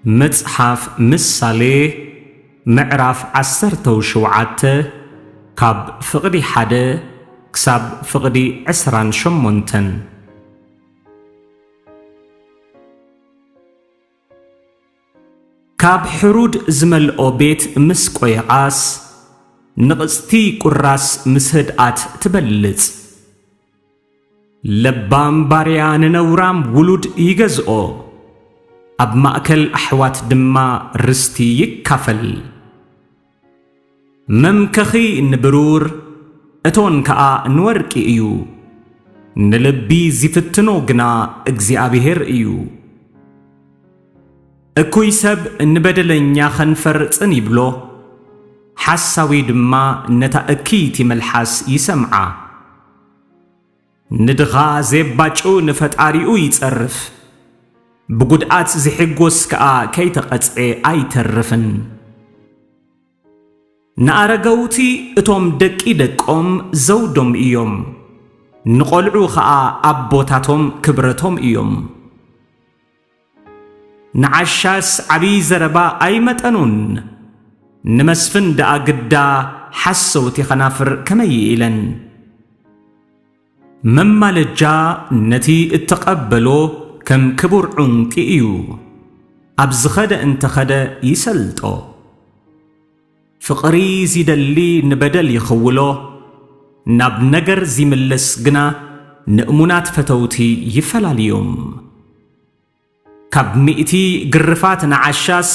መጽሓፍ ምሳሌ ምዕራፍ ዓሰርተው ሸውዓተ ካብ ፍቕዲ ሓደ ክሳብ ፍቕዲ ዕስራን ሸሞንተን። ካብ ሕሩድ ዝመልኦ ቤት ምስ ቆየቓስ፣ ንቕጽቲ ቁራስ ምስ ህድኣት ትበልጽ። ለባም ባርያ ንነውራም ውሉድ ይገዝኦ፣ ኣብ ማእከል ኣሕዋት ድማ ርስቲ ይካፈል። መምከኺ ንብሩር፣ እቶን ከኣ ንወርቂ እዩ። ንልቢ ዚፍትኖ ግና እግዚኣብሄር እዩ። እኩይ ሰብ ንበደለኛ ኸንፈር ጽን ይብሎ፣ ሓሳዊ ድማ ነታ እክይቲ መልሓስ ይሰምዓ። ንድኻ ዜባጩ ንፈጣሪኡ ይጸርፍ፣ ብጉድኣት ዚሕጎስ ከኣ ከይተቐጽዔ ኣይተርፍን። ንኣረገውቲ እቶም ደቂ ደቆም ዘውዶም እዮም፣ ንቖልዑ ኸኣ ኣቦታቶም ክብረቶም እዮም። ንዓሻስ ዓብዪ ዘረባ ኣይመጠኑን፣ ንመስፍን ደኣ ግዳ ሓሰውቲ ኸናፍር ከመይ ኢለን። መማለጃ ነቲ እተቐበሎ ከም ክቡር ዑንቂ እዩ፣ ኣብ ዝኸደ እንተ ኸደ ይሰልጦ። ፍቕሪ ዚደሊ ንበደል ይኽውሎ፣ ናብ ነገር ዚምለስ ግና ንእሙናት ፈተውቲ ይፈላልዮም። ካብ ሚእቲ ግርፋት ንዓሻስ፣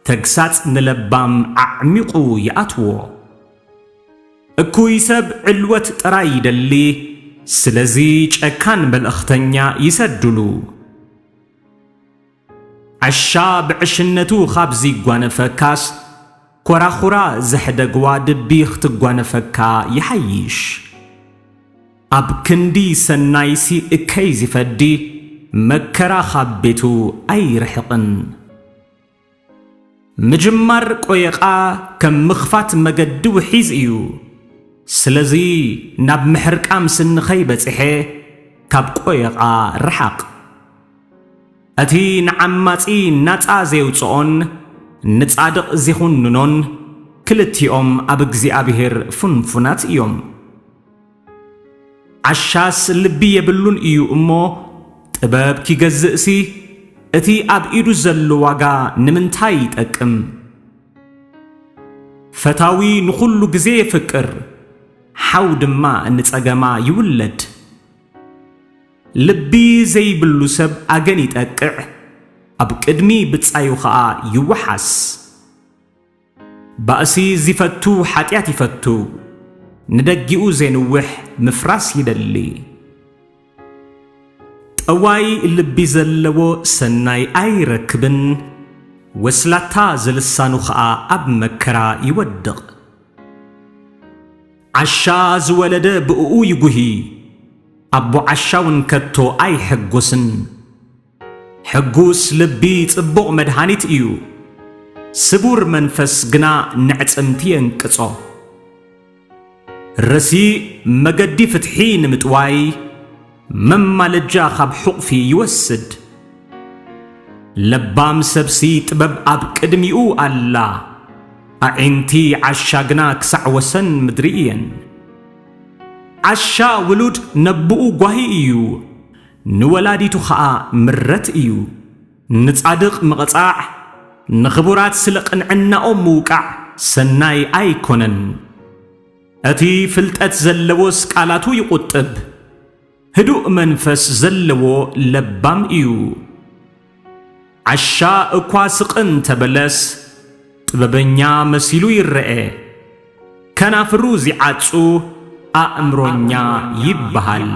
ተግሳጽ ንለባም ኣዕሚቑ ይኣትዎ። እኩይ ሰብ ዕልወት ጥራይ ይደሊ፣ ስለዚ ጨካን መልእኽተኛ ይሰድሉ። ዓሻ ብዕሽነቱ ኻብ ዚጓነፈካስ፣ ኮራኹራ ዘሕደግዋ ድቢ ኽትጓነፈካ ይሓይሽ። ኣብ ክንዲ ሰናይሲ እከይ ዚፈዲ፣ መከራ ኻብ ቤቱ ኣይርሕቕን። ምጅማር ቆየቓ ከም ምኽፋት መገዲ ውሒዝ እዩ። ስለዚ ናብ ምሕርቃም ስኒ ኸይበጽሐ፣ ካብ ቆየቓ ርሓቕ። እቲ ንዓማጺ ናጻ ዜውጽኦን ንጻድቕ ዜኹንኖን፣ ክልቲኦም ኣብ እግዚኣብሄር ፍንፉናት እዮም። ዓሻስ ልቢ የብሉን እዩ እሞ፣ ጥበብ ኪገዝእሲ፣ እቲ ኣብ ኢዱ ዘሎ ዋጋ ንምንታይ ይጠቅም? ፈታዊ ንኹሉ ግዜ የፍቅር፣ ሓው ድማ ንጸገማ ይውለድ። ልቢ ዘይብሉ ሰብ ኣገን ይጠቅዕ፣ ኣብ ቅድሚ ብጻዩ ኸኣ ይወሓስ። ባእሲ ዚፈቱ ሓጢኣት ይፈቱ፣ ንደጊኡ ዜንውሕ ምፍራስ ይደሊ። ጠዋይ ልቢ ዘለዎ ሰናይ ኣይረክብን፣ ወስላታ ዝልሳኑ ኸኣ ኣብ መከራ ይወድቕ። ዓሻ ዝወለደ ብእኡ ይጉሂ፣ ኣቦ ዓሻ እውን ከቶ ኣይሕጎስን። ሕጉስ ልቢ ጽቡቕ መድሃኒት እዩ፣ ስቡር መንፈስ ግና ንዕጽምቲ የንቅጾ። ረሲእ መገዲ ፍትሒ ንምጥዋይ፣ መማለጃ ኻብ ሑቕፊ ይወስድ። ለባም ሰብሲ ጥበብ ኣብ ቅድሚኡ ኣላ፣ ኣዒንቲ ዓሻ ግና ክሳዕ ወሰን ምድሪ እየን። ዓሻ ውሉድ ነቦኡ ጓሂ እዩ፣ ንወላዲቱ ኸኣ ምረት እዩ። ንጻድቕ ምቕጻዕ፣ ንኽቡራት ስለ ቅንዕናኦም ምውቃዕ ሰናይ ኣይኮነን። እቲ ፍልጠት ዘለዎስ ቃላቱ ይቑጥብ፣ ህዱእ መንፈስ ዘለዎ ለባም እዩ። ዓሻ እኳ ስቕ እንተ በለስ፣ ጥበበኛ መሲሉ ይረኤ። ከናፍሩ ዚዓጹ ኣእምሮኛ ይበሃል።